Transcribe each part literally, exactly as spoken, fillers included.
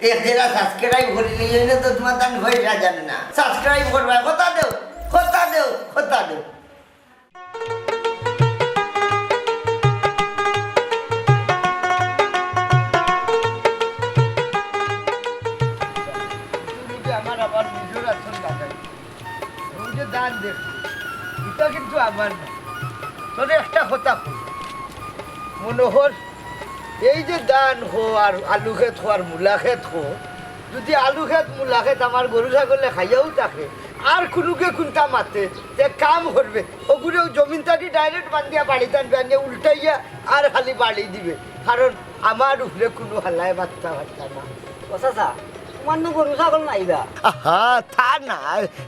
এক জেলা সাবস্ক্রাইব করি নিয়ে এনে তো তোমার তান পয়সা জানে না। সাবস্ক্রাইব করবা, কথা দেও, কথা দেও, কথা দেও। তুমি যে আমার, আমার নিজের আসল লাগাই। ওই যে ধান দেখছি, এটা কিন্তু আমার না। তোরে একটা কথা কই, মনোহর, এই যে ধান খো আর আলু খেত খো আর মূলা খেত খো, যদি আলু খেত মূলা খেত আমার গরু ছাগলে খাইয়াও থাকে, আর কুনুকে কুনতা মাতে, তে কাম করবে, ওগুলো জমিন থাকি ডাইরেক্ট বান্ধিয়া বাড়িত আনবে, আনিয়া উল্টাইয়া আর খালি বাড়ি দিবে, কারণ আমার উপরে কুনু হালায় মাততা পারতা না। ও চাচা, তোমার নু গরু ছাগল নাই বা? আহা, তা না,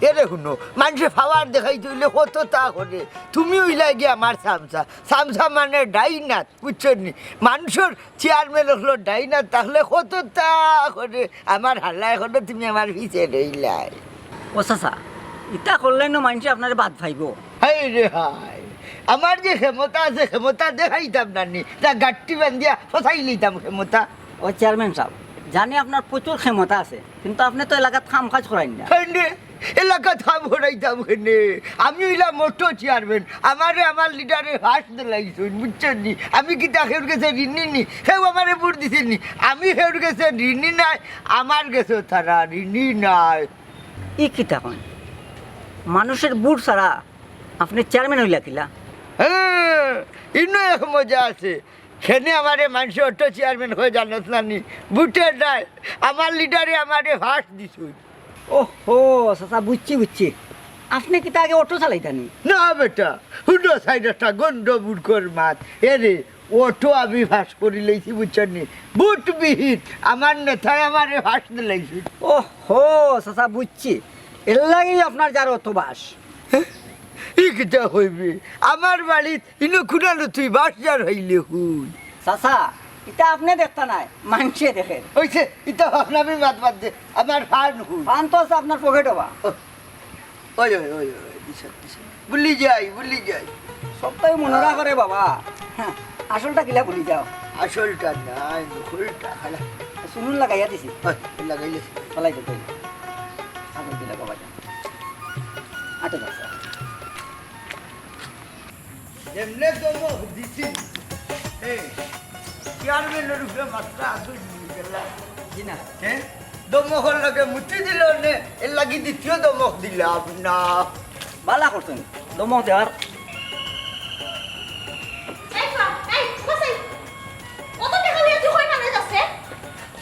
এরে হুনো, মানষে পাওয়ার দেখাইতে অইলে কততা করে। তুমি অইলায় গিয়া আমার চামচা, চামচা মানে ডাইনাত, বুঝছো নি? মানষর চেয়ারম্যান অকলর ডাইনাত থাকলে কততা করে, আমার হালায় করলে তুমি আমার পিছে রইলায়। ও চাচা, ইতা করলে নু মানষে আপনারে বাদ পাইবো। হায় রে হায়, আমার যে ক্ষমতা আছে, ক্ষমতা দেখাইতাম না নি, তা গাট্টি বান্ধিয়া ফসাই লইতাম ক্ষমতা। ও চেয়ারম্যান সাব, জানি আপনার প্রচুর ক্ষমতা আছে, কিন্তু আপনে তো এলাকাত কাম কাজ করাইন না। কেনে? এলাকাত কাম করাইতাম কেনে? আমি অইলাম অটো চেয়ারম্যান, আমারে আমার লিডারে ফাঁস দিলাইছইন, বুঝছইন নি? আমি কিতা কেউর গেছে ঋণী নি? কেউ আমারে ভোট দিছে নি? আমি কেউর গেছে ঋণী নায়, আমার গেছে তারা ঋণী নায়। ই কিতা কইন? মানষর ভোট ছাড়া আপনে চেয়ারম্যান অইলা কিলা? হ্যাঁ, ইনো এক মজা আছে। কেনে আমারে মানষে অটো চেয়ারম্যান কয় জানোস না নি? ভোটে নায়, আমার লিডারে আমারে ফাঁস দিছইন। ওহো, চাচা, বুঝছি, বুঝছি। আপনে কিতা আগে অটো চালাইতা নি? না বেটা, হুনো সাইড একটা গন্ড মূর্খর মাত। এরে, অটো আমি ফাঁস করি লইছি, বুঝছইন নি? ভোটবিহীন, আমার নেতায় আমারে ফাঁস দিলাইছে। ওহো, চাচা, বুঝছি। এর লাগি আপনার যার অত বাস। ই কিতা কইবে? আমার বাড়িত ইনো কুনানো তুই বাস যার হইলে হুই। চাচা, ইতা আপনে দেখতা নায়, মানষে দেখের। অইছে, ইতা ফাজলামি বাদ বাদ দে, আমার ফান হুই। ফান তো আছে আপনার পকেটো বা। ও, ওই, ওই, ওই, ওই, দিছে, দিছে। ভুলি যাই, ভুলি যাই। সবতাউ মনো রাখো রে বাবা। হ্যাঁ, আসলটা কিলা ভুলি যাও। আসলটা নায়, নকলটা খালা। শুনুন লাগাইয়া দিছি। ওই, লাগাইলে। ফালাই দে, তুই। আসল দিলা বাবা যা। আটো যাও। এমনে দমক দিছি। এই, চেয়ারম্যানর উপরে মাত্র আগুন নিয়ে গেলা। জি না। হ্যাঁ? দমকর লগে মুতি দিল নে, এর লাগি দ্বিতীয় দমক দিলাম না। বালা করছইন, দমক দেওয়ার। এই ফা, এই, বস এই। অত টেকা লইয়া তুই কই কামে যাচ্ছে?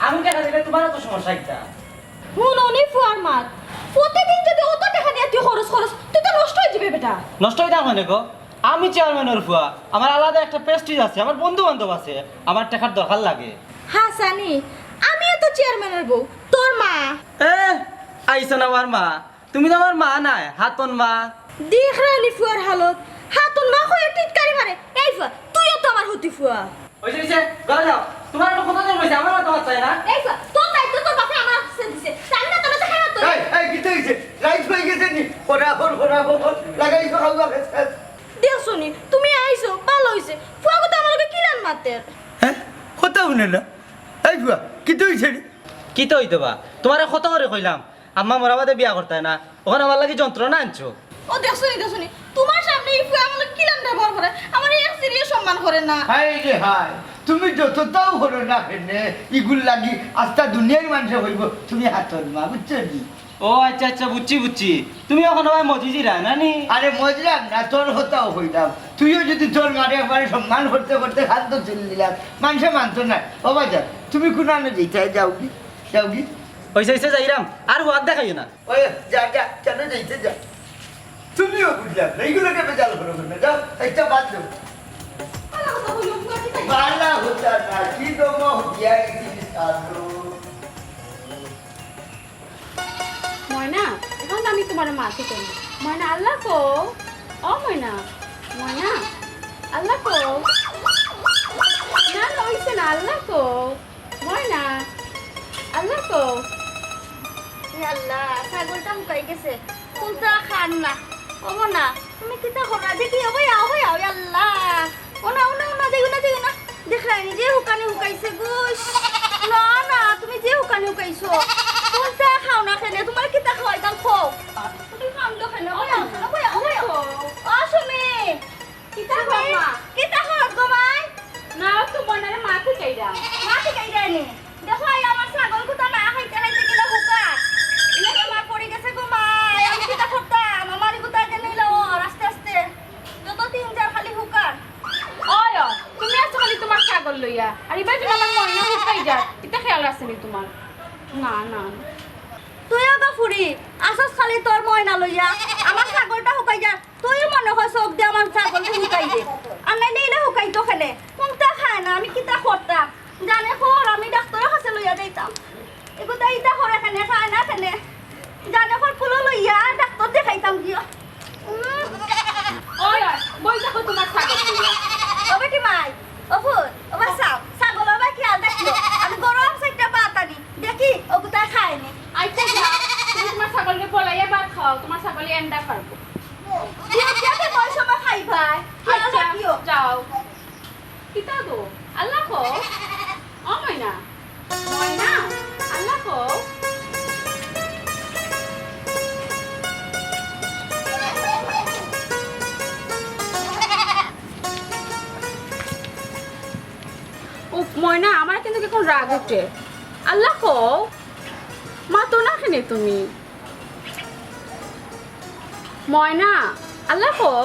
আমি টেকা দিলে তোমার অত সমস্যা কিতা? হুনো নি ফুয়ার মাত। প্রতিদিন যদি অত টেকা নিয়া তুই খরচ করস, তুই তো নষ্ট অই যাবে বেটা। নষ্ট অইতাম কেনে গো? আমি চেয়ারম্যানর ফুয়া, আমার আলাদা একটা প্রেস্টিজ আছে, আমার বন্ধু বান্ধব আছে, আমার টেকার দরকার লাগে। হাছানি, আমিও তো চেয়ারম্যানর বউ, তোর মা। এ, আইছো না আমার মা, তুমি তো আমার মা নায়, হাতন মা। দেখরায় নি ফুয়ার হালত, হাতন মা কইয়া টিটকারি মারে। এই ফুয়া, তুইও তো আমার হতি ফুয়া। অইছে, অইছে, ঘরো যাও। তোমার একটা কথা জানো, অইছে, আমার কথা চাই না। এই ফুয়া, তোর দায়িত্ব তোর বাপে আমার কাছে দিছে। জানি না, তোর তো খারাপ তো। এই, এই, কিতা অইছে? রাইত অই গেছে নি? ওরা এখন, ওরা এখন, লাগাইছো খাওয়া ফেস ফেস। দেখছো নি, তুমি আইছো, ভালা অইছে। ফুয়া কথা আমার লগে কিলান মাতের। হ্যাঁ? কথা হুনে না। এই ফুয়া, কিতা অইছে রে? কিতা অইতো বা? তোমারে কত করি কইলাম, আম্মা মরা বাদে বিয়া করতায় না। অখন আমার লাগি যন্ত্রণা আনছো। ও দেখছো নি, দেখছো নি, তোমার সামনে ই ফুয়া আমার লগে কিলান ব্যবহার করে, আমার এক চিরিয়ে সম্মান করে না। হায় রে হায়, তুমি যততাউ করো না কেনে, ইগুর লাগি আস্তা দুনিয়ার মানষে কইবো, তুমি হাতর মা, বুঝছো নি? ও আচ্ছা, আচ্ছা, বুঝছি, বুঝছি। তুমি অখন ভাই মজিজিরা না নি? আরে মজিরাম না, তোর কথাউ কইলাম। তুইও যদি তোর মারে একবারে সম্মান করতে করতে খাদ্য তুলি দিলাম, মানষে মানতো না। ও বাজান, তুমি কুনানো যাইতায়, যাওগি, যাওগি। অইছে, অইছে, যাইরাম। আর ওয়াক দেখাইও না। ওই, যা, যা, কেনে যাইতে যা। তুমিও বুঝলাম না, ইগুলোকে বেজাল করো না। যাও, একটা বাদ দাও। বালা হতা না, কি দমক দিয়া গেছি সাধু। ময়না, এখন আমি তোমার মাকে কেন? ময়না, আল্লাহ কও। ও ময়না, ময়না, আল্লাহ কও। না, না, অইছে না, আল্লাহ কও। ময়না, আল্লাহ কও। এ আল্লাহ, ছাগলটা হুকাই গেছে, কুনতা খার না। ও মনা, তুমি কিতা কররা? দেখি, ওই আও, ওই আও, এ আল্লাহ। ও না, ও না, ও না, যাইও না, যাইও না। দেখরায় নি যে হুকানি হুকাইছে, গুস। না, না, তুমি যে হুকানি হুকাইছো, তুমি চা খাও না কেনে? তুমার কিতা খাওয়াইতাম, খাও। তুমি খাম তো কেনে? ওই আও, ওই আও, ওই আও। ও সুমি, কিতা সুমি, খাও মা? কিতা খাও গো মাই? না, তো মনারে মা হুকাইরা। মা হুকাইরা নি? দেখো, এই আমার ছাগল কুতা না খাইতে খাইতে কিলা হুকা। ইলে আমার পড়ি গেছে গো মাই, আমি কিতা করতাম? আমার ইগুতা যে নিল আস্তে আস্তে। যত তিন চার খালি হুকার। ওই, ওই, তুমি আছো খালি তুমার ছাগল লইয়া। আর ইবার যদি আমার ময়না হুকাই যায়, ইতা খেয়াল আছে নি তুমার? না, না। তুইও তো ফুরি, আসস খালি তোর ময়না লইয়া। আমার ছাগলটা হুকাই যায়, তুই মনে হয় চোখ দিয়া আমার ছাগলটা হুকাই দে। আর নাইলে ইলা হুকাইতো কেনে? কুনতা খায় না, আমি কিতা করতাম? জানে খর, আমি ডাক্তরর কাছে লইয়া যাইতাম। এগুতা ইতা করে কেনে, খায় না কেনে? জানে খর কুলো লইয়া ডাক্তর দেখাইতাম গিয়া। উম। ওই, ওই, বই দেখো তুমার ছাগল লইয়া। ও বেটি মাই, ও ফুল, ও বাসাও, ছাগল ও বাই খেয়াল রাখিও। আমি গরম চাইরটা ভাত আনি, দেখি, ওগুতা খায় নি। আচ্ছা, যাও, তুমি তুমার ছাগলরে বলাইয়া ভাত খাওয়াও, তুমার ছাগলে এন্ডা পারবো। দুধ যাতে কয় সময় খাই ভাই, খেয়াল আচ্ছা, রাখিও। যাও। কিতা গো? আল্লাহ কও। ও ময়না। ময়না, আল্লাহ কও। উফ, ময়না, আমার কিন্তু এখন রাগ উঠে। আল্লাহ কও। মাতো না কেনে তুমি? ময়না, আল্লাহ কও।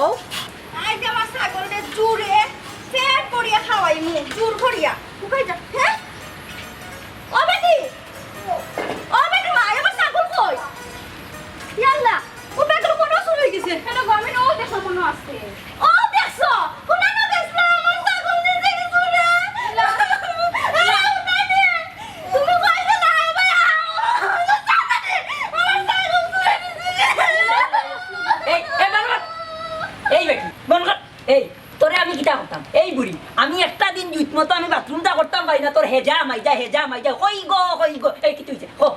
আইজ আমার ছাগলরে জুরে পেট ভরিয়া খাওয়াইমু, জুর করিয়া। উবাই যা, হ্যাঁ? ও বেটি, ও বেটি, মা, আমার ছাগল কই? ইয়াল্লা, ও বেটার মনে হয় চুরি অই গেছে। কেন গো, আমি না ও দেখো মনে আছে। ও দেখছো? কোন না দেখছো? আমার ছাগল নিছে গেছে রে। লা, লা। আরে, উঠাই দে। তুমি কই গেলা? ভাই, আও। আমার ছাগল চুরি নিছে। এই, এই, বন্ধ কর। এই বেটি, বন্ধ কর। এই, তোরে আমি কিতা করতাম? এই বুড়ি, আমি একটা দিন জুত মতো আমি বাথরুমটা করতাম পারি না, তোর হেজা মাইজা, হেজা মাইজা, কই গো, কই গো, এই কিতা অইছে? কো।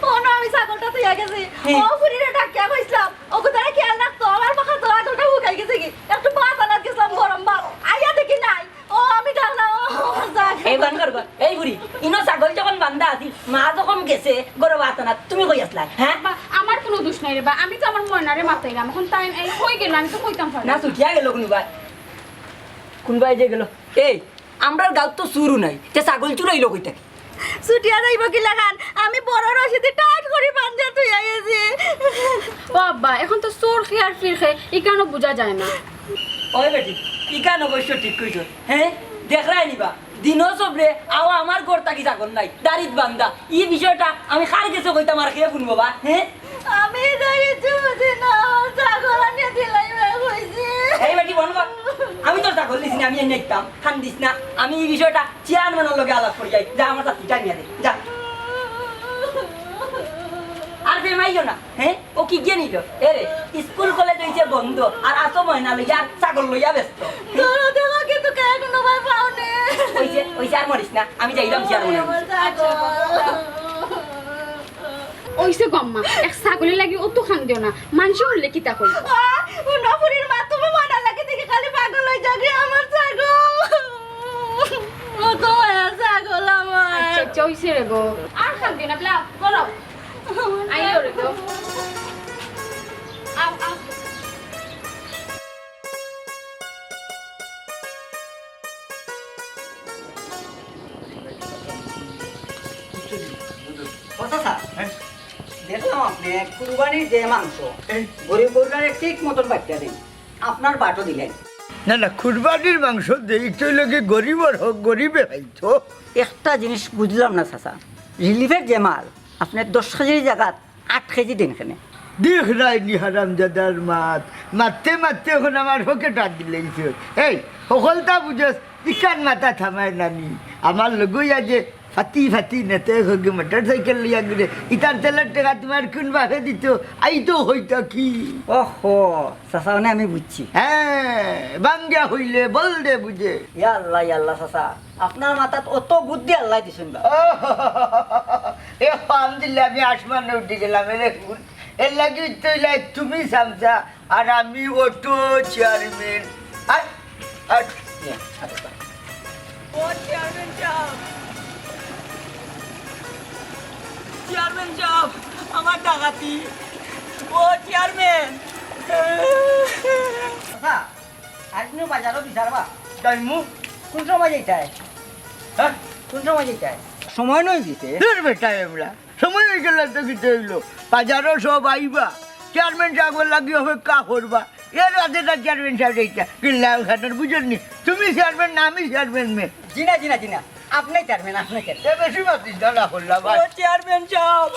ও না, আমি ছাগলটা থইয়া গেছি। হ্যাঁ। ও ফুরিরে ডাকিয়া কইছিলাম, ও কোথায় খেয়াল রাখতো, আমার পাখা তো ছাগলটা হুকাই গেছে কি? একটু ভাত আনাত গেছিলাম, গরম ভাত। আইয়া দেখি নাই। ও, আমি ডাকলাম, ও, ছাগল। এই বন্ধ কর গো। এই বুড়ি, ইনো ছাগল যখন বান্ধা আছিল, মা যখন গেছে, গরম ভাত আনাত, তুমি কই আছলায়, হ্যাঁ? বা, আমার কুনু দুষ নাই রে বা, আমি তো আমার ময়নারে মাতাইলাম। এখন তাই এই কই গেল, আমি তো কইতাম পারি না। না, ছুটিয়া গেল কুনু ভাই। কুনবায় যে গেল। এই, আমরার গাঁওত তো চুরু নাই, তে ছাগল চুর অইলো কই থাকি? ছুটিয়া যাইবো কিলাখান? আমি বড় রশিদি টাইট করি বান্ধিয়া থইয়া গেছি। ও আব্বা, এখন তো চোর খে আর ফির খে, ইখানও বুঝা যায় না। ওই বেটি, ইখান অবশ্য ঠিক কইছো। হ্যাঁ, দেখরায় নি বা, দিনো সবরে আও আমার ঘর থাকি ছাগল নাই, দাড়িত বান্ধা। ই বিষয়টা আমি কার গেছে কইতাম আর কে হুনবো বা, হ্যাঁ? আমি তো কিচ্ছু বুঝি না, আমার ছাগল আনিয়া দিলাইবা কইছি। এই বেটি, বন্ধ কর। আমি তো ছাগল নিছি না, আমি এনে নিতাম। কান্দিস না, আমি ই বিষয়টা চেয়ারম্যানর লগে আলাপ করি যাই। যা, আমার চাকরিটা নিয়া দে, যা। আর বেমাইও না, হ্যাঁ? ও কিগিয়ে নিল? এ রে, স্কুল কলেজ অইছে বন্ধ, আর আছো ময়না লইয়া, আর ছাগল লইয়া ব্যস্ত। ধরো দেখো কিন্তু কে কোনো ভাই পাওনে। ওই যে, ওই যে আর মরিস না, আমি যাইলাম চেয়ারম্যানর অফিসে। আমার ছাগল। ওইছে গো আম্মা, এক ছাগলর লাগি অত কান্দিও না, মানষে হুনলে কিতা কইবো? আ, ও নফুরির মা, তুমি ময়নার লাগি দেখি খালি পাগল অই যাওগি, আমার ছাগল। ও তো মায়া ছাগল আমার। আচ্ছা, আচ্ছা, ওইছে রে গো। আর কান্দিও না, প্লা-, করো। আইও রে গো। আও, আও। ও চাচা, হ্যাঁ? দেখলাম আপনে কুরবানির যে মাংস, হ্যাঁ। গরিব গরুরে ঠিক মতন বাটিয়া দেইন, আপনার বাটও দিলেন। না, না, কুরবানির মাংস দেই তো, অইলো কি গরিবর হক, গরিবে খাইতো। একটা জিনিস বুঝলাম না চাচা, রিলিফের যে মাল, আপনে দশ কেজির জাগাত আট কেজি দেইন কেনে? দেখরায় নি হারামজাদার মাত, মাততে মাততে অখন আমার পকেট আত দিলাইছে। এই, হকলতা বুঝস, ইখান মাথা থামায় না নি। আমার লগে আইয়া যে ফাতি ফাতি নেতে হগে মোটরসাইকেল লইয়া ঘুরে, ইতার তেলর টেকা তুমার কুন বাপে দিতো? আইতো হইতো কি? ওহো, চাচা, মানে আমি বুঝছি। হ্যাঁ, বাঙ্গা হইলে বল দে বুঝে। ইয়া আল্লাহ, ইয়া আল্লাহ, চাচা। আপনার মাথাত অত বুদ্ধি আল্লায় দিছইন বা। এ পাম দিলে আমি আসমানে উঠি গেলাম, এরে ফুল। এর লাগি তো ইলাই তুমি চামচা, আর আমি অটো চেয়ারম্যান। আর, আর, ইয়া, আর, আর। ও চেয়ারম্যান সাহেব। চেয়ারম্যান সাব, আমার ডাকাতি। ও চেয়ারম্যান। চাচা, আইজ নু বাজারো বিচারবা? যাইমু। কুন সময় যাইতায়? হ্যাঁ? কুন সময় যাইতায়? সময় নই দিতে। দূর বেটা এমলা। সময় অই গেলে তো কিতা অইলো? বাজারো সব আইবা। চেয়ারম্যান সাবর লাগি অপেক্ষা করবা। এর বাদে তো চেয়ারম্যান সাব যাইতা। কিল্লা ওখানে বুঝেননি? তুমি চেয়ারম্যান না আমি চেয়ারম্যান মে? জি না, জি না, জি না। আপনি চেয়ারম্যান, আপনি চেয়ারম্যান। এ বেশি মাতিস না, না করলা ভাই। ও চেয়ারম্যান সাব,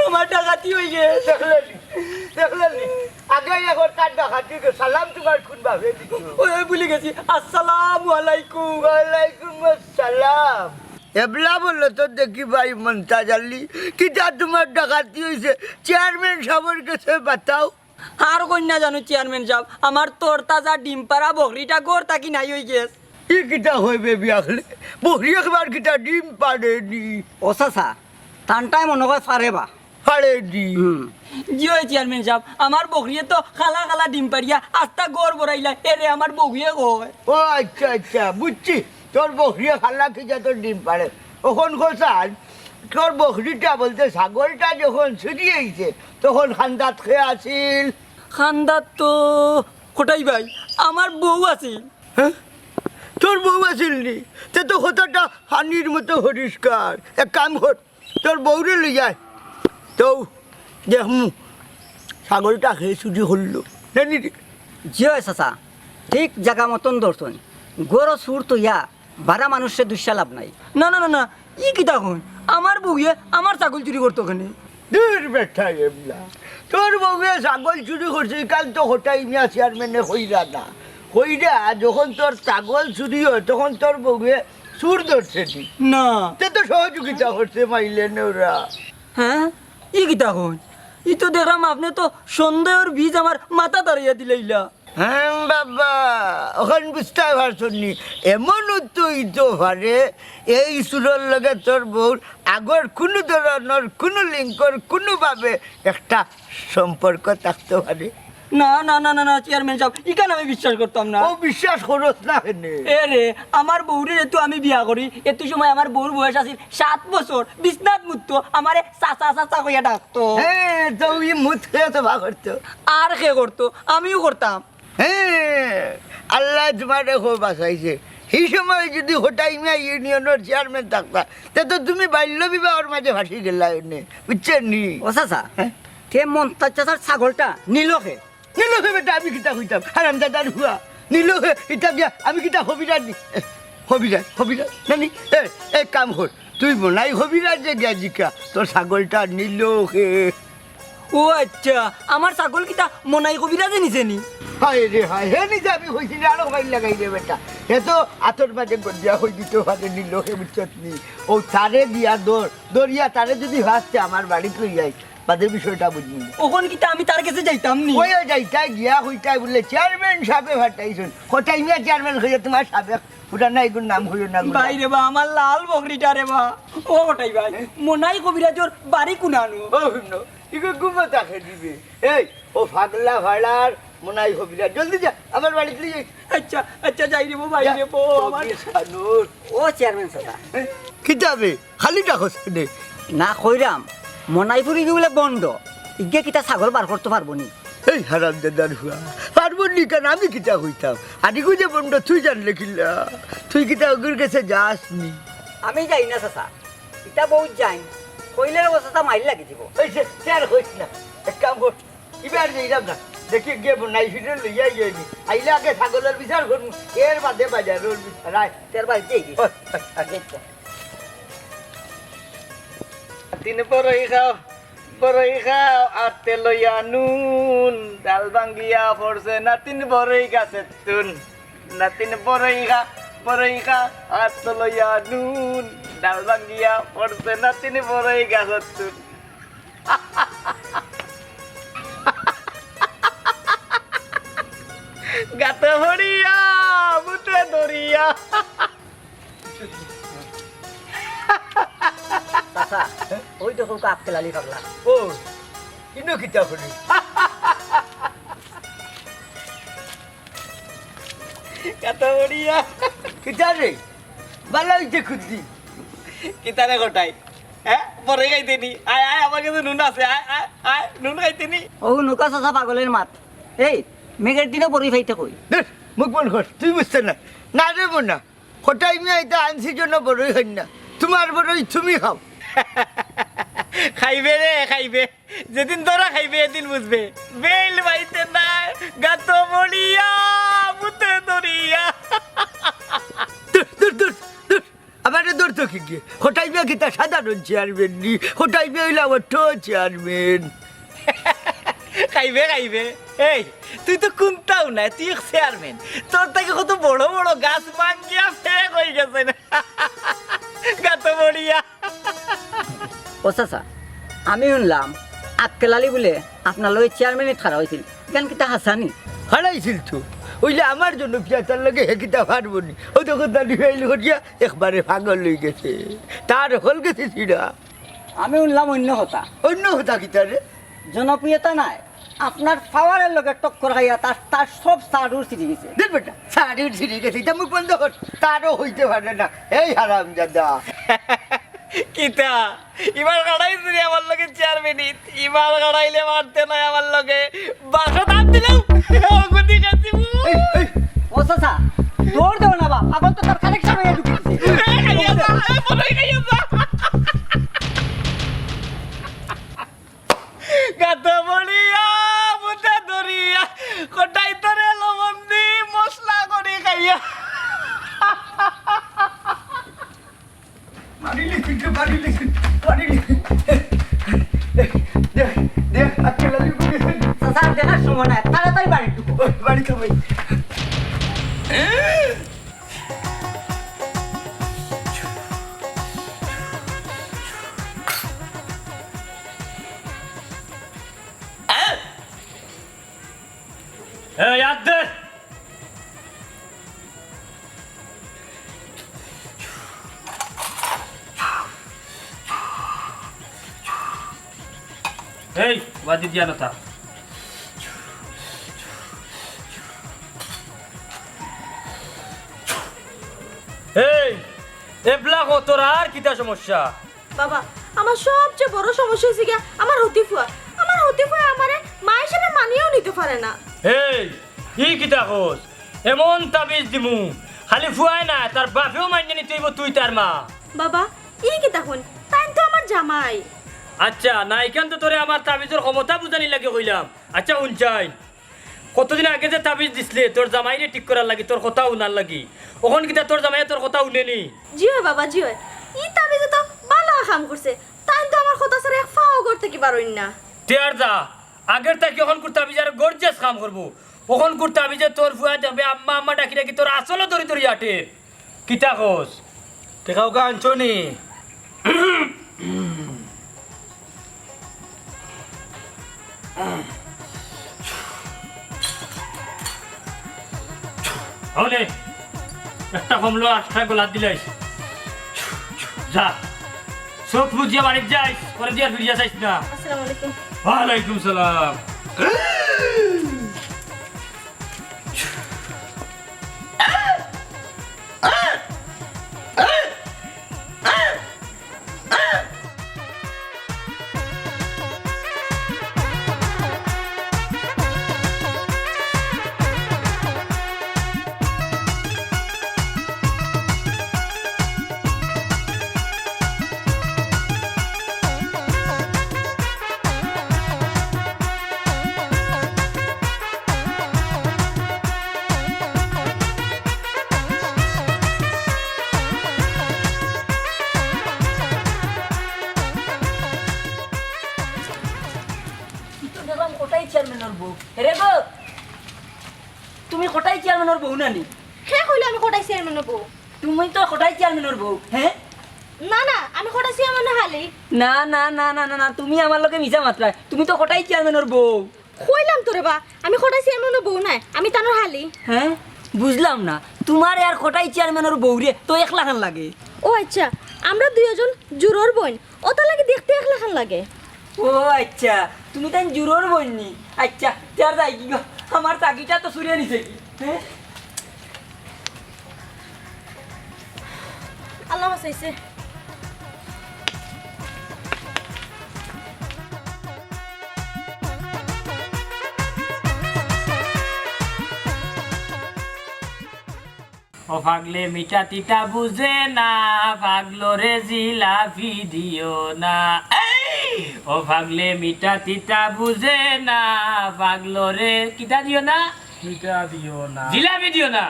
আমার ডাকাতি অই গেছে। দেখলেন নি? দেখলেন নি? আগে এখন কার ডাকাতি অই গেছে? সালাম তোমার কোন ভাবে দিত? ওই ভুলে গেছি। আসসালামু আলাইকুম। ওয়ালাইকুম আসসালাম। এবলা বললো তো দেখি ভাই মন্তাজ আলী, কিতা তোমার ডাকাতি অইছে? চেয়ারম্যান সাবর গেছে বাতাও। আর কইন্না জানো চেয়ারম্যান সাব, আমার তরতাজা ডিম পাড়া বকরিটা ঘর থাকি নাই অই গেছে। ই কিতা কয় বেবি আখলে? বকরি একবার কিতা ডিম পাড়েনি? ও চাচা, তানটায় মনো কয় পারে বা। পাড়েনি। হুম। জি অয় চেয়ারম্যান সাব, আমার বকরিয়ে তো খালা খালা ডিম পাড়িয়া আস্তা ঘর ভরাইলা, এরে আমার বউয়ে কয়। ও আচ্ছা আচ্ছা, বুঝছি। তোর বকরিয়ে খালা কিতা তোর ডিম পাড়ে। অখন কছাইন, তোর বকরিটা বলতে ছাগলটা যখন চুরি অইছে, তখন খান্দাত কে আছিল? খান্দাত তো কটাই ভাই, আমার বউ আছিল। হ্যাঁ? তোর বউ আছিল নি? তে তো কথাটা পানির মতো পরিষ্কার। এক কাম কর, তোর বউরে লই আয়। তো দেখমু, ছাগলটা কে চুরি করলো। জানি রে। জি অয় চাচা, ঠিক জাগা মতন ধরছইন। ঘরো চুর থইয়া বারা মানুষরে দুষিয়া লাভ নাই। না, না, না, না, ই কিতা কইন? আমার বউয়ে আমার ছাগল চুরি করতো কেনে? দূর বেটা এমলা। তোর বউয়ে ছাগল চুরি করছে, ইখান তো কটাই মিয়া চেয়ারম্যানে কইরা না। কইরা, যখন তোর ছাগল চুরি অয়, তখন তোর বউয়ে চুর ধরছে নি? না। তে তো সহযোগিতা করছে মাইলে নেওরা। হ্যাঁ? ই কিতা কইন? ই তো দেখরাম আপনে তো সন্দেহর বীজ আমার মাথাত দাঁড়াইয়া দিলাইলা। হ্যাঁ বাবা, অখন বুঝতায় পারছইন নি? এমনও তো অইতো পারে, এই চুরর লগে তোর বউর আগর কুনু ধরনর, কুনু লিঙ্কর, কুনুভাবে একটা সম্পর্ক থাকতো পারে। না, না, না, না, না, চেয়ারম্যান সাব, ইখান আমি বিশ্বাস করতাম না। ও বিশ্বাস করস না কেনে? এরে, আমার বউরে যেহেতু আমি বিয়া করি, এত সময় আমার বউর বয়স আছিল সাত বছর, বিছনাত মুততো, আমারে চাচা, চাচা কইয়া ডাকতো। হ্যাঁ, তো ই মুত কে তো বা করতো। আর কে করতো? আমিও করতাম। হ্যাঁ, আল্লায় তোমারে খুব বাঁচাইছে। সেই সময় যদি কটাই মিয়া ইউনিয়নর চেয়ারম্যান থাকতা, তে তো তুমি বাল্য বিবাহর মাঝে ফাঁসি গেলা এনে, বুঝছো নি? ও চাচা, হ্যাঁ? তে মন্তাজ চাচার ছাগলটা নিলো কে? নিলো কে বেটা, আমি কিতা কইতাম? হারামজাদার ফুয়া। নিলো কে, ইটা দিয়া আমি কিতা কবিরাজ নি? এ, কবিরাজ, কবিরাজ, না নি? এ, এক কাম কর, তুই মনাই কবিরাজরে গিয়া জিকা, তোর ছাগলটা নিলো কে? ও আচ্ছা, আমার ছাগল কিতা মনাই কবিরাজে নিছে নি? হায় রে হায়, হে নিজে আমি কইছি না, আরো বাইর লাগাই রে বেটা। হে তো আতর মাঝে গদিয়া কই দিতে পারে নি, লোকে বুঝছত নি। ও তারে দিয়া দর, দরিয়া তারে যদি ফাঁসতে আমার বাড়িত লই যাই, বাদে বিষয়টা বুঝবি। অখন কিতা আমি তার গেছে যাইতাম নি? ওই, ওই যাইতাই গিয়া কইতাই বলে চেয়ারম্যান সাবে ফাটাইছইন। কটাই মিয়া চেয়ারম্যান কইয়া তোমার সাবেক পুরানা এগুর নাম কইও না গুলা। ভাই রে বা, আমার লাল বকরিটা রে বা। ও কটাই ভাই, মনাই কবিরাজর বাড়ি কুনানো? ও হুনো, ইগো গুমো তাকে দিবে। এই, ও ফাগলা ফাড়ার মনাই কবিরাজ, জলদি যা, আমার বাড়িত লই যাই। আচ্ছা, আচ্ছা, যাই রে বা, ভাই যা, রে বা, আমার কবির খানুর। ও চেয়ারম্যান সাব। হ্যাঁ? কিতাবে? খালি ডাকস কেনে? না কইরাম, মনাইপুরি কি বলে বন্ড, ইগে কিতা ছাগল বার করতো পারবো নি? এই হারামজাদার ফুয়া, পারবো নি কেনে? আমি কিতা কইতাম? আদিগু যে বন্ড তুই জানলে কিলা? তুই কিতা ওগুর গেছে যাস নি? আমি যাই না চাচা, ইটা বহুত যাই, কইলে ও চাচা মাইর লাগি দিব। এই যে, তুই আর কইস না, এক কাম কর, ইবার যাইলাম না, দেখি গিয়া নাই ফিরে লইয়া গিয়ে নি। আইলে আগে ছাগলের বিচার করমু, এর বাদে বাজারের বিচার। আয়। তের বাড়িতে গেছি। ওই, ওই, ওই। তিন বড়ই খাও, বড়ই খাও, আতে লইয়া নুন, ডাল ভাঙ্গিয়া পড়ছে না তিন বড়ই গাছের তুন। না তিন বড়ই খা, বড়ই খা, আতে লইয়া নুন, ডাল ভাঙ্গিয়া পড়ছে না তিন বড়ই গাছের তুন। গাতে পড়িয়া, ভূতে ধরিয়া। চাচা, ওই দেখো কাক তেলালি পাগলা। ও, ইনো কিতা করি? গাতে পড়িয়া। কিতা রে? বালা অইছে খুদ্দি। কিতা রে কটাই? হ্যাঁ, বড়ই খাইতে নি? আয়, আয়, আমার কাছে নুন আছে, আয়, আয়, আয়, নুন খাইতে নি? ও নুকা চাচা পাগলের মাত। এই, মেঘের দিনে বড়ই খাইতে কই? ধুর, মুখ বন্ধ কর, তুই বুঝতে না। না রে বোনা, কটাই মিয়া ইতা আনছি জন্য বড়ই খাইন না। তোমার বড়ই তুমি খাও। খাইবে রে, খাইবে। যেদিন ধরা খাইবে, এদিন বুঝবে। বেইল বাইতে নাই, গাতো বড়িয়া, মুতে দরিয়া। দূর, দূর, দূর, দূর। আমারে ধরতো কি গিয়ে? কটাই মিয়া কিতা সাধারণ চেয়ারম্যান নি? কটাই মিয়া অইলা অত চেয়ারম্যান। খাইবে, খাইবে। এই, তুই তো কুন্তাও নায়, তুই এক চেয়ারম্যান। তোর থাকি কত বড় বড় গাছ ভাঙ্গিয়া ফেক অই গেছে না। গাতো বড়িয়া। ও চাচা, আমি হুনলাম আক্কেল আলী বুলে আপনার লগে চেয়ারম্যানিত খাড়া অইছিল, ইখান কিতা হাছা নি? খাড়া অইছিল তো, অইলে আমার জন্য পিয়াতার লগে হে কিতা পারবো নি? ও দেখো দাড়ি ফাইল করিয়া একবারে পাগল অই গেছে, তার হকল গেছে ছিড়া। আমি হুনলাম অইন্য কথা। অইন্য কথা কিতা রে? জনপ্রিয়তা নাই, আপনার পাওয়ারের লগে টক্কর খাইয়া তার, তার সব চাড়ুর ছিড়ি গেছে। দেখ বেটা, চাড়ুর ছিড়ি গেছে, ইটা মুখ বন্ধ কর, তারও অইতে পারে না। এই হারামজাদা। কিতা? ইবার খাড়াইছে রে আমার লগে চেয়ারম্যানিত, ইবার খাড়াইলে পারতে নায় আমার লগে। বাসা দাম দিলাম। অগুদি গেছি। এই, এই। ও চাচা, দৌড় দেও না বাপ, আবার তো তার কানেকশন হয়ে ঢুকেছে। এই, খাইয়া যা, এই, বড়ই খাইয়া যা। গাতো বড়িয়া, মুতে দরিয়া, কটাই তরে লবণ দি মশলা করি খাইয়া। মারিলি, মারিলি, মারিলি। দেখ, দেখ, আজকে লালি করে। চাচা, দেখার সময় নাই, তাড়াতাড়ি বাড়ি ঢুকো। ওই, বাড়ি তো ভাই। এই, ইয়াদ দে। এই, ওয়াদি দিয়া নতা। এই, এবলা কত আর কিতা সমস্যা? বাবা, আমার সবচেয়ে বড় সমস্যা অইছে গিয়া আমার হতি ফুয়া। আমার হতি ফুয়া আমারে মা হিসেবে মানিয়াও নিতে পারে না। এই, ই কিতা কস? এমন তাবিজ দিমু, খালি ফুয়ায় না, তার বাপেও মানিয়া নিতে অইবো তুই তার মা। বাবা, ই কিতা কইন? তাইন তো আমার জামাই। আচ্ছা, না, ইখান তো তোরে আমার তাবিজর ক্ষমতা বুঝানির লাগি কইলাম। আচ্ছা, হুন চাইন। কতদিন আগে যে তাবিজ দিছলে তোর জামাইরে ঠিক করার লাগি, তোর কথা হুনার লাগি, অখন কিতা তোর জামাইয়ে তোর কথা হুনে নি? জি অয় বাবা, জি অয়। ই তাবিজে তো বালা কাম করছে। তাইন তো আমার কথা ছাড়া এক পাও ঘর থাকি বারইন না। তে আর যা, আগের থাকি অখনকুর তাবিজে আরো গর্জিয়াস কাম করবো। অখনকুর তাবিজে তোর ফুয়া দেখবে আম্মা আম্মা ডাকি ডাকি তোর আঁচলো ধরি ধরি আটের। কিতা কস? তে কাউকে আনছো নি? অউ নে, একটা কমলো, আটটা গোলাপ দিলাইছি। যা, চোখ বুজিয়া বাড়িত যাইস, পরে দিয়া ফিরিয়া চাইস না। আসসালামু আলাইকুম। ওয়ালাইকুম সালাম। ই তো দেখলাম কটাই চেয়ারম্যানর বউ। এরে গো, তুমি কটাই চেয়ারম্যানর বউ না নি? কে কইলো আমি কটাই চেয়ারম্যানর বউ? তুমি তো কটাই চেয়ারম্যানর বউ, হ্যাঁ? না, না, আমি কটাই চেয়ারম্যানর হালি। না, না, না, না, না, না, তুমি আমার লগে মিছা মাতরায়। তুমি তো কটাই চেয়ারম্যানর বউ। কইলাম তো রে বা, আমি কটাই চেয়ারম্যানর বউ নায়, আমি তানর হালি। হ্যাঁ? বুঝলাম না, তুমারে আর কটাই চেয়ারম্যানর বউরে তো একলাখান লাগে। ও আচ্ছা, আমরা দুইওজন জুরর বইন, অতার লাগি দেখতে একলাখান লাগে। ও আচ্ছা, তুমি তাইন জুরর বইন নি? আচ্ছা, তে আর যাই কি গো, আমার চাকরিটা তো চুরে নিছে কি, হ্যাঁ? আল্লাহ বাঁচাইছে। ও পাগলে মিঠা তিতা বুঝে না, পাগলরে জিলাপি দিও না। এই! ও পাগলে মিঠা তিতা বুঝে না, পাগলরে কিতা দিও না? মিঠা দিও না। জিলাপি দিও না।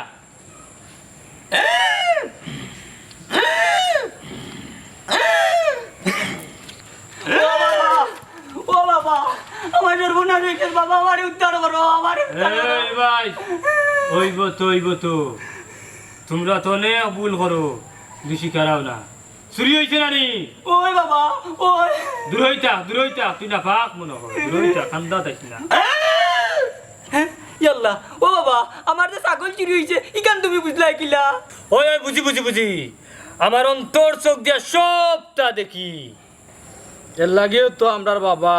ও বাবা, ও বাবা, আমার সর্বনাশ অইছে বাবা, আমারে উদ্ধার করো, আমারে উদ্ধার করো। এই ভাই, অইবো তো, অইবো তো। তুমরা তো অনেক ভুল করো, বেশি খারাপ না। চুরি অইছে না নি? ওই বাবা, ওই। দূর অইতা, দূর অইতা, তুই নাপাক মনে কর। দূর অইতা, কান্দাত আইস না। হ্যাঁ? ইয়াল্লা, ও বাবা, আমার যে ছাগল চুরি অইছে, ইখান তুমি বুঝলায় কিলা? ওই, ওই, বুঝি, বুঝি, বুঝি। আমার অন্তর চোখ দিয়া সবটা দেখি। এর লাগিও তো আমরার বাবা।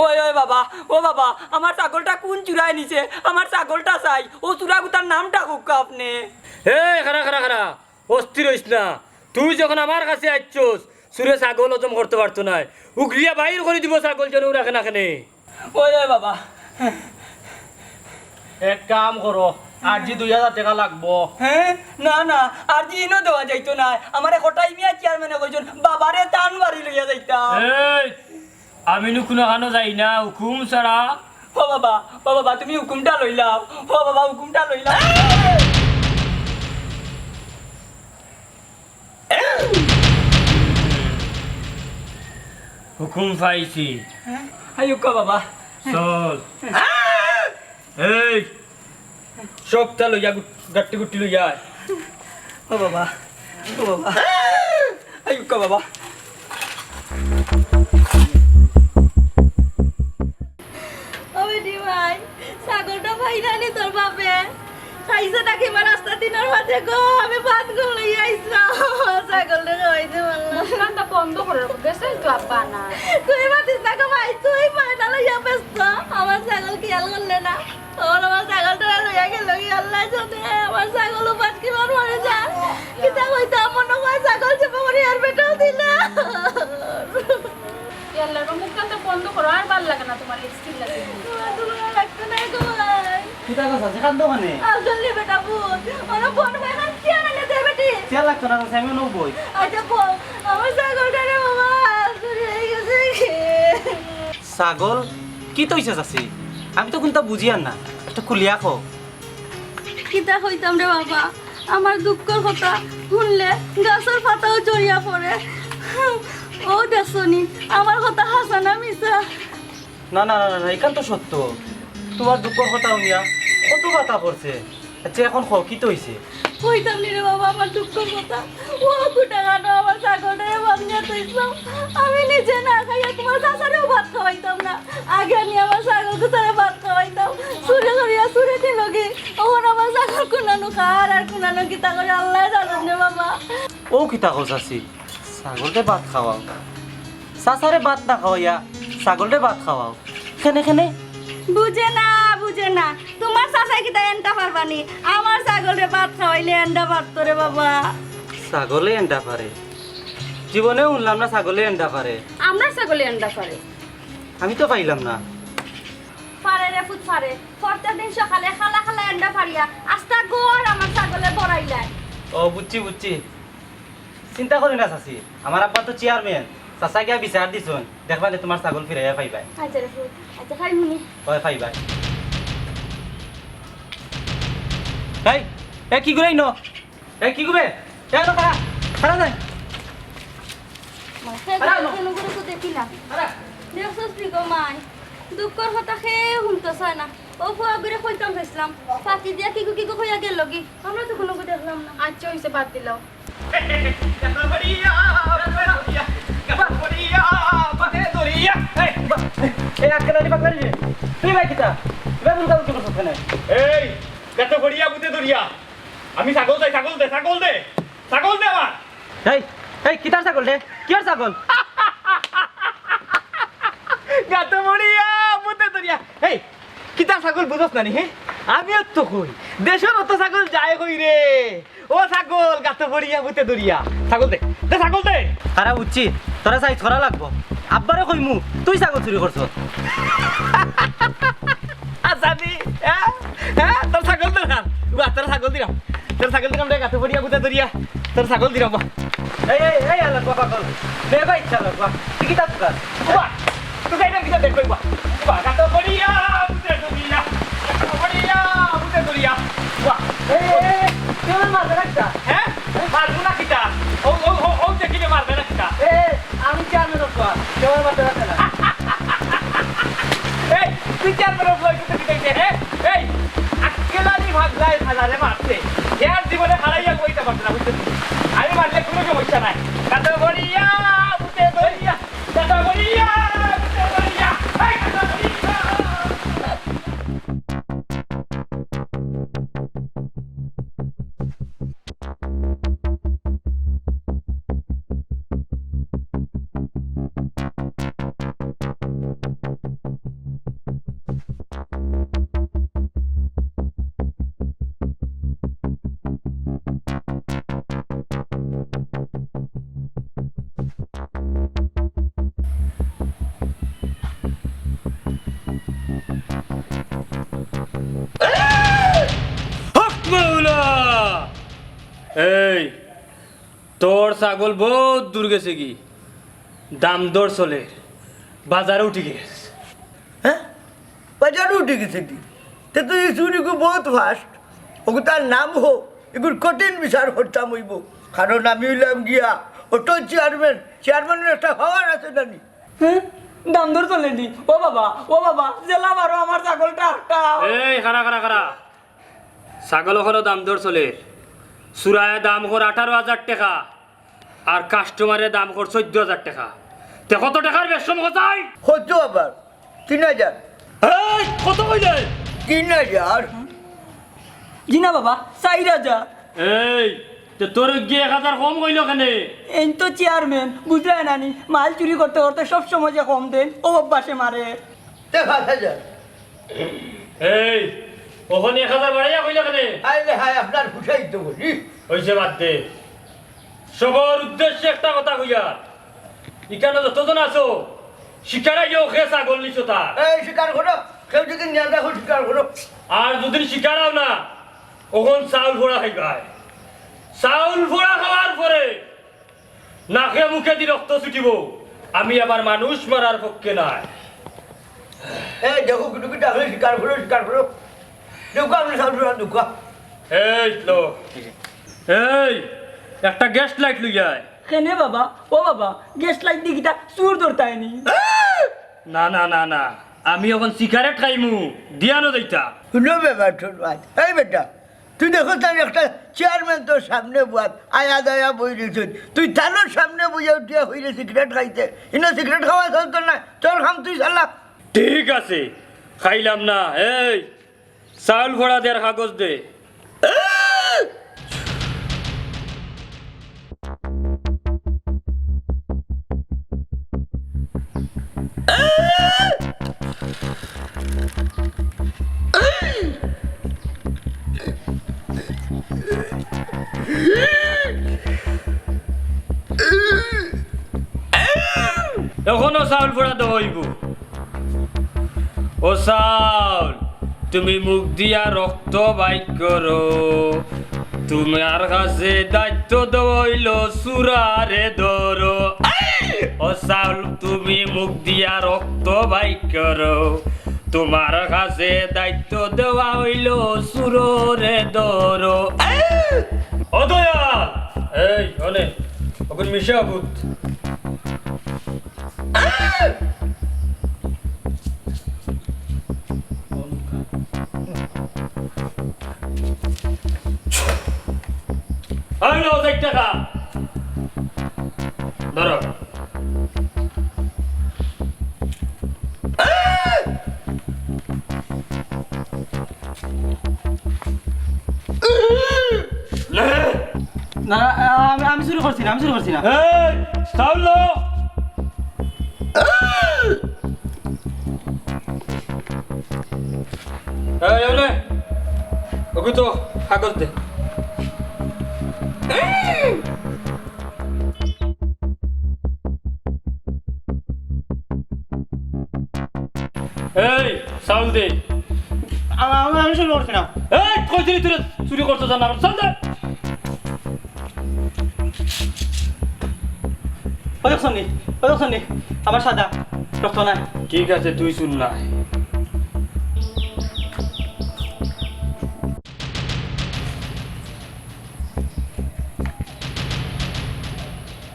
ওই, ওই বাবা, ও বাবা, আমার ছাগলটা কুন চুরায় নিছে? আমার ছাগলটা চাই। ও চুরাগুতার নামটা কউক্কা আপনে। এই, খাড়া, খাড়া, খাড়া। অস্থির অইস না। তুই যখন আমার কাছে আইছস, চুরে ছাগল হজম করতে পারতো নায়। উগলিয়া বাইর করি দিবো ছাগল যেন রাখে না কেনে। ওই, ওই বাবা। এক কাম করো, আরজি দুই হাজার টেকা লাগবো। হ্যাঁ? না, না, আরজি ইনো দেওয়া যাইতো নায়। আমারে কটাই মিয়া চেয়ারম্যানে কইছইন, বাবারে তান বাড়ি লইয়া যাইতাম। এই, আমি নু কুনুখানো যাই না, হুকুম ছাড়া। ও বাবা, ও বাবা, তুমি হুকুমটা লইলাও। ও বাবা, হুকুমটা লইলাও। হুকুম পাইছি। হ্যাঁ? আইউক্কা বাবা। চল। এই, সবটা লইয়া গু-, গাট্টি গুট্টি লইয়া আয়। ও বাবা, ও বাবা। আইউক্কা বাবা। ও বেটি ভাই, ছাগলটা পাইলানি তোর বাপে? খাইছে নাকি বা রাস্তা দিনর মাঝে গো? আমি ভাত গো লইয়া আইছলাম, ছাগলটা খাওয়াইতে পারলাম না। মুসকান তো বন্ধ করে রাখো, গেছে তো আব্বা না। তুই মাতিস না গো ভাই, তুই পয়সা লইয়া ব্যস্ত, আমার ছাগল খেয়াল করলে না। ওর আমার ছাগলটা লইয়া গেল কি আল্লাহ জানে, আমার ছাগল উপাস কিমান মরে যায়। কিতা কইতাম, মনে হয় ছাগল চেপে মরে আর বেটাও দিল। ইয়াল্লা, মুখটা তো বন্ধ করো, আর ভালা লাগে না তোমার এই স্কিল লাগে। তোমার দুলাভাই রাখতে নাই গো ভাই। কিতা কথা আছে? কান্দো কেনে? আসলে বেটা ভূত, ওরা বন ভাই খান চেয়ার এনে দে বেটি। চেয়ার লাগতো না, আমি নবই। আচ্ছা বল, আমার ছাগলটা রে বাবা, চুরি হয়ে গেছে কি? ছাগল? কিতা অইছে চাচি? আমি তো কুনতা বুঝিয়ার না, একটু খুলিয়া কও। কিতা কইতাম রে বাবা, আমার দুঃখর কথা হুনলে গাছর পাতাও ঝরিয়া পড়ে। ও দেখছনি, আমার কথা হাছা না মিছা? না, না, না, না, না, ইখান তো সত্য। তুমার দুঃখর কথা হুনিয়া কত পাতা পড়ছে। আচ্ছা, এখন কও, কিতা অইছে? কইতাম নি রে বাবা আমার দুঃখর কথা। ও কুটা কানো আমার ছাগলটারে বান্ধিয়া থইছলাম। আমি নিজে না খাইয়া তুমার চাচারেও ভাত খাওয়াইতাম না। আগে আমি আমার ছাগল গুতারে ভাত খাওয়াইতাম। চুরে চুরিয়া চুরে দিল কি? অখন আমার ছাগল কুনানো খার আর কুনানো কিতা করে আল্লায় জানইন রে বাবা। ও কিতা কও চাচি? ছাগলরে ভাত খাওয়াও? চাচারে ভাত না খাওয়াইয়া ছাগলরে ভাত খাওয়াও? কেনে, কেনে? বুঝে না, বুঝে না। তুমার চাচায় কিতা এন্ডা পারবানি? আমার ছাগলরে ভাত খাওয়াইলে এন্ডা পারতো রে বাবা। ছাগলে এন্ডা পারে? জীবনেও হুনলাম না ছাগলে এন্ডা পারে। আমরার ছাগলে এন্ডা পারে? আমি তো পাইলাম না। পারে রে পুত, পারে। প্রত্যেক দিন সকালে খালা খালা এন্ডা পারিয়া আস্তা ঘর আমার ছাগলে ভরাইলায়। ও, বুঝছি, বুঝছি। চিন্তা করি না চাচি, আমার আব্বা তো চেয়ারম্যান, চাচা গিয়া বিচার দিছইন, দেখবানে তুমার ছাগল ফিরাইয়া পাইবায়। আচ্ছা রে পুত, আচ্ছা, খাই মুনি। অয়, পাইবায়। এই, এ কি করে ইনো? এ কি করে? এ তো খাড়া, খাড়া নাই। মাসে খাড়া কেন করে তো দেখি না। খাড়া। দেখছস নি গো মাই, দুঃখর কথা কেউ হুনতে চায় না। ও ফুয়া করে কইতাম চাইছিলাম, ফাঁকি দিয়া কিগু কিগু কইয়া গেল কি? আমরা তো কুনুগু দেখলাম না। আচ্ছা, অইছে, বাদ দিলাও। এই, আজকে নানি পাকনানি রে। তুই ভাই কিতা? এবার ভুল কাজ করছস কেনে? এই, গাতো পড়িয়া ভূতে ধরিয়া। আমি ছাগল চাই, ছাগল দে, ছাগল দে। ছাগল দে আমার। এই, এই, কিতার ছাগল রে? কিয়ার ছাগল? গাতো পড়িয়া ভূতে ধরিয়া। এই, কিতার ছাগল বুঝস না নি, হে? আমিও তো কই, দেশর অত ছাগল যায় কই রে? ও ছাগল, গাতো পড়িয়া ভূতে ধরিয়া। ছাগল দে, দে ছাগল দে। আরে বুঝছি, তোরা সাইজ করা লাগবো। আব্বারে কইমু, তুই ছাগল চুরি করছস। আসামি, হ্যাঁ? হ্যাঁ? তোর ছাগল দে না। উয়া, তোর ছাগল দিলাম। তোর ছাগল দিলাম রে, গাতো পড়িয়া বুঝে ধরিয়া। তোর ছাগল দিলাম বা। এই, এই, এই, আল্লাহ বাবা, কল। বে ভাই, ইচ্ছা আল্লাহ বাবা। তুই কি তার দোকান? বাবা, তুই যাই না, কিতা দেখবি বা? বাবা, গাতো পড়িয়া বুঝে ধরিয়া। গাতো পড়িয়া বুঝে ধরিয়া। বাবা। এই, এই, এই, তুই আমার মারবে না কিতা? হ্যাঁ? মারবো না কিতা? ও, ও, ও, ও দেখিলে মারবে না কিতা? এই, এই, আমি চেয়ারম্যান অফ কর, কেউ আমার মারতে পারবে না। এই, তুই চেয়ারম্যান অফ কর, তুই কি দেখবে, হ্যাঁ? এই, আজকে লালি ভাগ যায়, খালারে মারতে। এর জীবনে হারাইয়া বইতে পারবে না, বুঝতে পারছিস? আমি মারলে কোনো সমস্যা নাই। কাদা বড়িয়া, বুঝতে পারিয়া, কাদা বড়িয়া, বুঝতে পারিয়া, এই কাদা বড়িয়া। হক মাওলা! এই, তোর ছাগল বউত দূর গেছে গি, দাম দর চলের, বাজারো উঠি গেছে। হ্যাঁ? বাজারো উঠি গেছে গি? তে তো ই চুরিগু বউত ফাস্ট। ওগু তার নাম হো, এগুর কঠিন বিচার করতাম অইবো। কারণ আমি অইলাম গিয়া অটো চেয়ারম্যান, চেয়ারম্যানর একটা পাওয়ার আছে জানি। হ্যাঁ? দাম দর চলের নি? ও বাবা, ও বাবা, জেলা মারো আমার ছাগলটা একটা। এই, খাড়া, খাড়া, খাড়া। ছাগল অখনো দাম দর চলের। চুরায় দাম কর আঠারো হাজার টেকা, আর কাস্টমারে দাম কর চৌদ্দ হাজার টেকা। তে কত টেকার বেশকম কথায়? কত আবার? তিন হাজার। এই, কত কইলে? তিন হাজার। জি না বাবা, চাইর হাজার। এই, তে তোর গিয়ে এক হাজার কম কইলো কেনে? এইন তো চেয়ারম্যান, বুঝরায় না নি? মাল চুরি করতে করতে সব সময় যে কম দেইন, ও অভ্যাসে মারে। তে পাঁচ হাজার। এই, অখন এক হাজার বাড়াইয়া কইলা কেনে? আইলে হায়, আপনার ফুসাই তো বলি। অইছে, বাদ দে। সবর উদ্দেশ্যে একটা কথা কইয়ার। ইকানো যতজন আছো, শিকার আইও, কে ছাগল নিছো তার। এই শিকার করো, কেউ যদি নিয়া দেখো শিকার করো। আর যদি শিকার আও না, অখন চাউল ফোড়া খাইবায়। চাউল ফোড়া খাওয়ার পরে নাকে মুখেদি রক্ত ছুটিবো। আমি আবার মানুষ মারার পক্ষে নায়। এই দেখো, কিন্তু ডাকলে শিকার করো, শিকার করো। দেখো, আপনি সব জোড়া দেখো। এই লো। এই, একটা গ্যাস লাইট লইয়া আয়। কেনে বাবা? ও বাবা, গ্যাস লাইট দি কিতা চুর ধরতায় নি? না, না, না, না। আমি অখন সিগারেট খাইমু, দিয়ানো যাইতা। হুনো বেটা, হুনো আজ। এই বেটা, তুই দেখো তার একটা চেয়ারম্যান তোর সামনে বওয়াত, আয়া দায়া বই রইছইন। তুই তানর সামনে বইয়া উঠিয়া কইরে সিগারেট খাইতে। ইনো সিগারেট খাওয়া চলতো না, তোর কাম তুই চালা। ঠিক আছে, খাইলাম না। এই, চাউল ফোড়া দের কাগজ দে। অখনো চাউল ফোড়া দেওয়া অইবো। ও চাউল, তুমি মুখ দিয়া রক্ত বাইর করো। তুমার কাছে দায়িত্ব দেওয়া অইলো চুরারে ধরো। ও চাউল, তুমি মুখ দিয়া রক্ত বাইর করো। তুমার কাছে দায়িত্ব দেওয়া অইলো চুররে ধরো। ও দয়াল, এই, অনে, অখন মিশা ভূত। এই নাও, ষাইট টেকা। ধরো। না, আমি, আমি চুরি করছি না, আমি চুরি করছি না। এই, চাউল লো। এই, অনে। ওকে তো কাগজ দে। এই, চাউল দে। আ-, আমি, আমি চুরি করছি না। এই, কইছিলি তুই চুরি করছস না, চাউল দে। ওই দেখছনি, ওই দেখছনি, আমার সাদা রক্ত নাই। ঠিক আছে, তুই শুন না।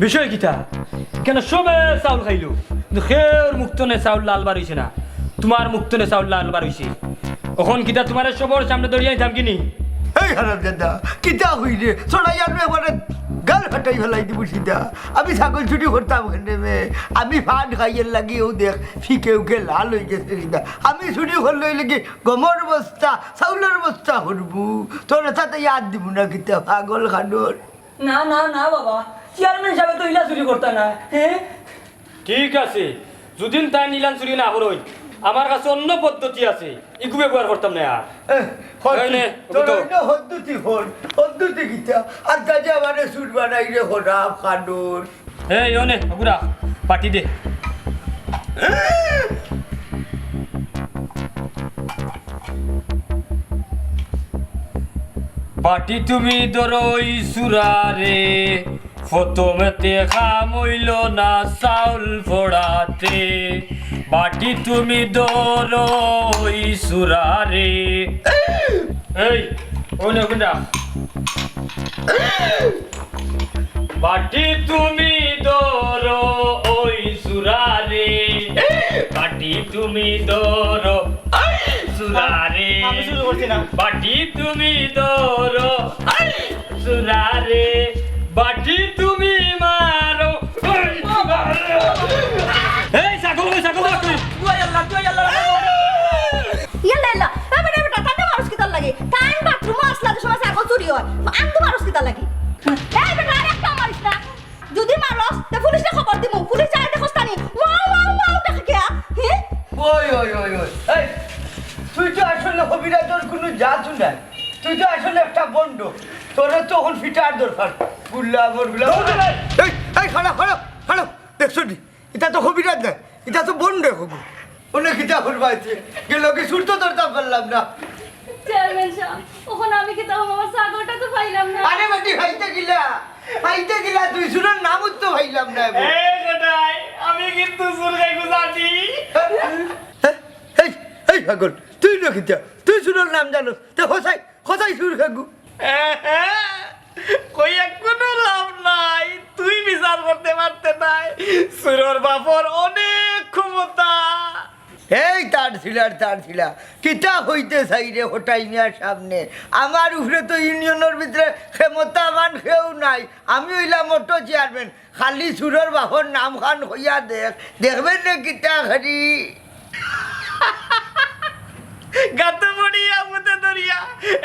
বিষয় কিতা? কেনে সবে চাউল খাইলো, কিন্তু কেউর মুখ তনে চাউল লাল বার অইছে না, তুমার মুখ তনে চাউল লাল বার অইছে। অখন কিতা তুমারে সবর সামনে ধরিয়া নিতাম কিনি? এই হারামজাদা, কিতা কইরে? চড়াই আনবে একবারে গাল ফাটাই ফালাই দিবো সিধা। আমি ছাগল চুরি করতাম কেনে বে? আমি ফান খাইয়ের লাগি অউ দেখ, ফিকে উকে লাল অই গেছে সিধা। আমি চুরি করলে অইলে কি গমর বস্তা, চাউলর বস্তা করমু? তোর তাতে ইয়াদ দিমু না কিতা, পাগল খানোর? না, না, না বাবা, চেয়ারম্যান সাবে তো ইলা চুরি করতা না, হ্যাঁ? ঠিক আছে, যুদিন তাইন ইলান চুরি না করইন, আমার কাছে অন্য পদ্ধতি আছে, ইগু ব্যবহার করতাম না আর। এ, হদ্দু-, এই নে, তোর উঠো। অন্য হদ্দুতি হল, হদ্দুতি কিতা? আর গাজা মানে চুর বানাই রে হরাম খানোর। এই, অনে, ওগুরা, বাটি দে। বাটি তুমি ধরো ই সুরারে, ফতমেতে কাম অইলো না চাউল ফড়াতে। বাটি তুমি ধরো ই সুরারে। এই, ওই নে, ওখানটা। বাটি তুমি ধরো ওই সুরারে, বাটি তুমি ধরো ওই সুরারে। আমি শুরু করছি না। বাটি তুমি ধরো ওই সুরারে, বাটি তুমি মারো ওই সুরারে। এই ছাগল, ওই ছাগল, ওই। দুয়াই আল্লাহ, দুয়াই আল্লাহ। ইয়াল্লা, ইয়াল্লা। এ বেটা, বেটা, তাতে মারস কিতার লাগি? তাইন বাথরুমো আসলা যে সময় ছাগল চুরি অয়। আন্দু মারস কিতার লাগি? এই বেটা, আর একটা মারিস না। যুদি মারস, তে পুলিশরে খবর দিমু। পুলিশ যায় দেখোস তানি। ওয়াও, ওয়াও, ওয়াও, দেখে কিয়া? হি? ওই, ওই, ওই, ওই। এই, তুই তো আসলে কবিরাজর কুনু জাতু নায়। তুই তো আসলে একটা ভন্ড। তোরে তো অখন ফিটার দরকার। গুল্লা, আমার গুল্লা। এই, এই, খাড়া, খাড়া, খাড়া। দেখছো নি? ইটা তো কবিরাজ নায়, ইটা তো ভন্ড কবু। অনে কিতা করবাইছে? গেল কি চুর তো ধরতাম পারলাম না। চেয়ারম্যান সাব, অখন আমি কিতা করমু? আমার ছাগলটা তো পাইলাম না। আরে বেটি, পাইতে কিলা? পাইতে কিলা? তুই চুরর নামও তো পাইলাম না এবার। এ কটাই, আমি কিন্তু চুর খাইগু জানি। এই, এই, এই পাগল, তুই না কিতা? তুই চুরর নাম জানোস? তে হসাই, হসাই চুর খাইগু। কইয়া কুনু লাভ নাই, তুই বিচার করতে পারতে নায়। চুরর বাপর অনেক ক্ষমতা। এই তার ছিলার তার ছিলা, কিতা কইতে চাইরে কটাই মিয়ার সামনে? আমার উপরে তো ইউনিয়নর ভিতরে ক্ষমতাবান কেউ নাই, আমি অইলাম অটো চেয়ারম্যান। খালি চুরর বাপর নাম খান কইয়া দেখ, দেখবেন নে কিতা করি। গাতো পড়িয়া, মুতে ধরিয়া।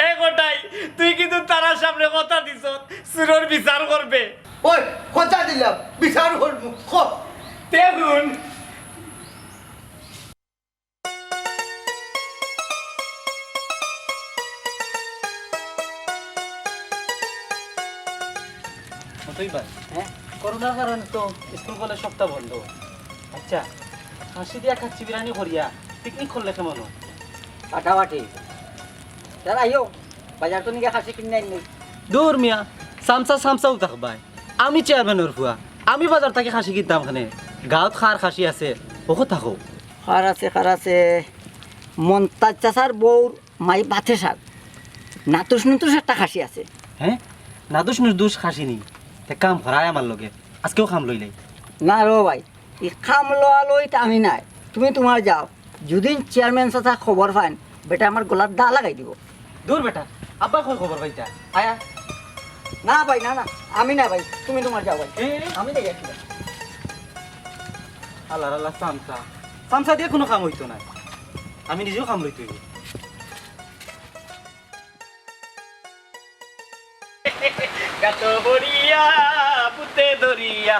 এ কটাই, তুই কিন্তু তারার সামনে কথা দিছস, চুরর বিচার করবে। ওই, কথা দিলাম, বিচার করমু। ক। তে হুন। মতই ভাই, হ্যাঁ? করোনার কারণে তো স্কুল কলেজ সবটা বন্ধ। আচ্ছা, খাসি দিয়া খাসি বিরিয়ানি করিয়া পিকনিক করলে কেমন হয়? ফাটাফাটি। দাদা, আইও, বাজার তো নিয়ে খাসি কিনে আইনি। দূর মিয়া, সামসা সামসাও থাকবায়। আমি চেয়ারম্যানর ফুয়া, আমি বাজার থাকি খাসি কিনতাম কেনে? গাঁওত কার খাসি আছে, অখো থাকো। কার আছে, কার আছে? মন্তাজ চাচার বউর মাই বাতে সার। নাতুস নুতুস একটা খাসি আছে। হ্যাঁ? নাতুস নুতুস খাসি নি? তে কাম করায় আমার লগে। আজকেও কাম লইলাই। না রো ভাই, ই কাম লওয়া লইতে আমি নাই। তুমি তুমার যাও। যুদিন চেয়ারম্যান চাচা খবর পাইন, বেটা আমার গলাত দা লাগাই দিবো। দূর বেটা, আব্বা কই খবর পাইতা? আয়া। না ভাই, না, না, আমি না ভাই, তুমি তুমার যাও ভাই। এ? আমি দেখি একটু। আল্লাহ, আল্লাহ, চামচা। চামচা দিয়া কুনু কাম অইতো নায়। আমি নিজেও কাম লইতে অইবো। গাতো পড়িয়া, ভূতে ধরিয়া,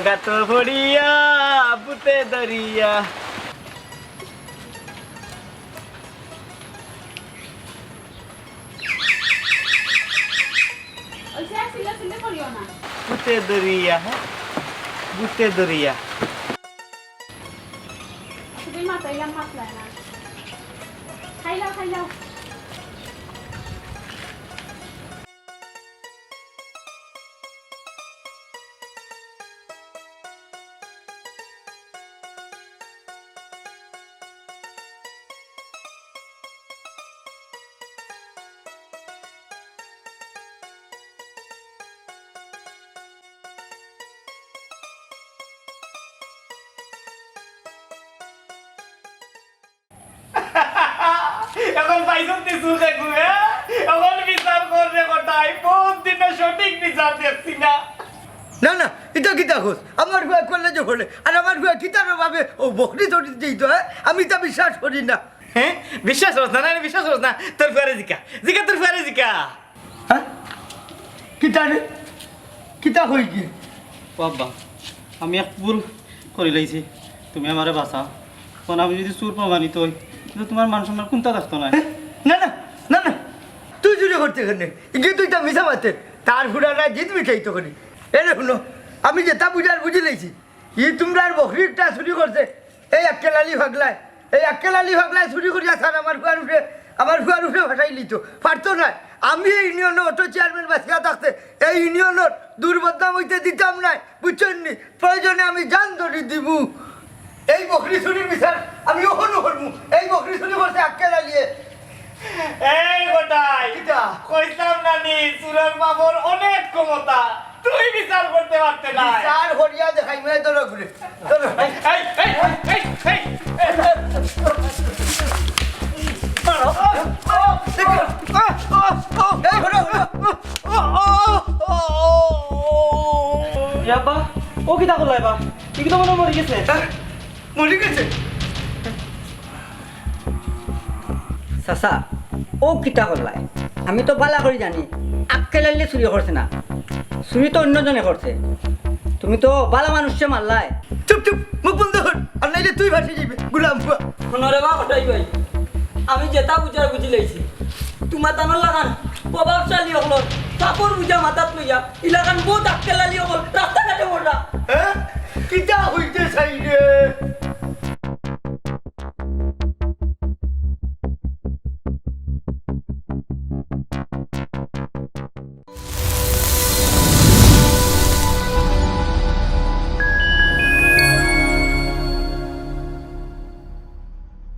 গাতো পড়িয়া, ভূতে ধরিয়া। ওই যে চিল্লা চিল্লি করিও না। ভূতে ধরিয়া, হ্যাঁ? ভূতে ধরিয়া। আচ্ছা, তুমি মাতাইলাম, মাতলায় না। খাইলাও, খাইলাও। অখন পাইছস নি চুর দেখু, হ্যাঁ? অখন বিচার কর রে কটাই, বহুত দিন না সঠিক বিচার দেখছি না। না, না, ইটা কিতা কস? আমার ফুয়া কলেজো পড়ে, আর আমার ফুয়া কিতার অভাবে অউ বকরি চুরিত যাইতো, হ্যাঁ? আমি ইতা বিশ্বাস করি না। হ্যাঁ? বিশ্বাস করস না, না, বিশ্বাস করস না। তোর ফুয়ারে জিকা, জিকা তোর ফুয়ারে জিকা। হ্যাঁ? কিতা রে? কিতা কই গিয়ে? ও আব্বা, আমি এক ভুল করি লাইছি, তুমি আমারে বাঁচাও। কারণ আমি যদি চুর প্রমাণিত হই, কিন্তু তোমার মান সম্মান কোনটা থাকতো না। না, না, না, না, তুই চুরি করতে কেনে? ইগে তুই তো মিছা মাতে, তার ফুরানা জিদ মিঠাই তো করি। এরে হুনো, আমি যেটা বুঝার বুঝি লাইছি, ই তোমরার বকরি একটা চুরি করছে, এই আক্কেল আলী পাগলায়, এই আক্কেল আলী পাগলায় চুরি করিয়া স্যার আমার ফুয়ার উপরে, আমার ফুয়ার উপরে ভাসাই লিত, পারতো না। আমি এই ইউনিয়নর অটো চেয়ারম্যান বাঁচিয়া থাকতে এই ইউনিয়নর দুর্বদনাম হইতে দিতাম না, বুঝছইন নি? প্রয়োজনে আমি জান ধরি দিমু। এই বকরি চুরির বিচার আমি অখনো করমু। এই বকরি চুরি করছে আক্কেল আলীয়ে। এই কটাই, কিতা? কইছিলাম না নি, চুরের বাপর অনেক ক্ষমতা, তুই বিচার করতে পারতে না। বিচার করিয়া দেখাইমু, এই ধরো ঘুরে। ধরো। এই, এই, এই, এই, এই, এই। এই, ধরো, ধরো। এ আব্বা, ও কিতা করলা এবার? ই তো মনে হয় মরি গেছে। হ্যাঁ? মরি গেছে? চাচা, ও কিতা করলায়? আমি তো বালা করি জানি, আক্কেল আলীয়ে চুরি করছে না, চুরি তো অন্যজনে করছে। তুমি তো বালা মানুষরে মারলায়। চুপ চুপ, মুখ বন্ধ কর, আর নাইলে তুই ভাসি যাইবে, গুলাম ফুয়া। হুনো রে বা কটাই ভাই, আমি যেটা বুঝার বুঝি লাইছি। তোমার তানোর লাখান প্রভাবশালী অকলর কাপড় বুঝা মাথাত লইয়া ইলাখান বহুত আক্কেল আলী অকল রাস্তাঘাটে পড়রা। হ্যাঁ? কিতা হইতে চাই রে?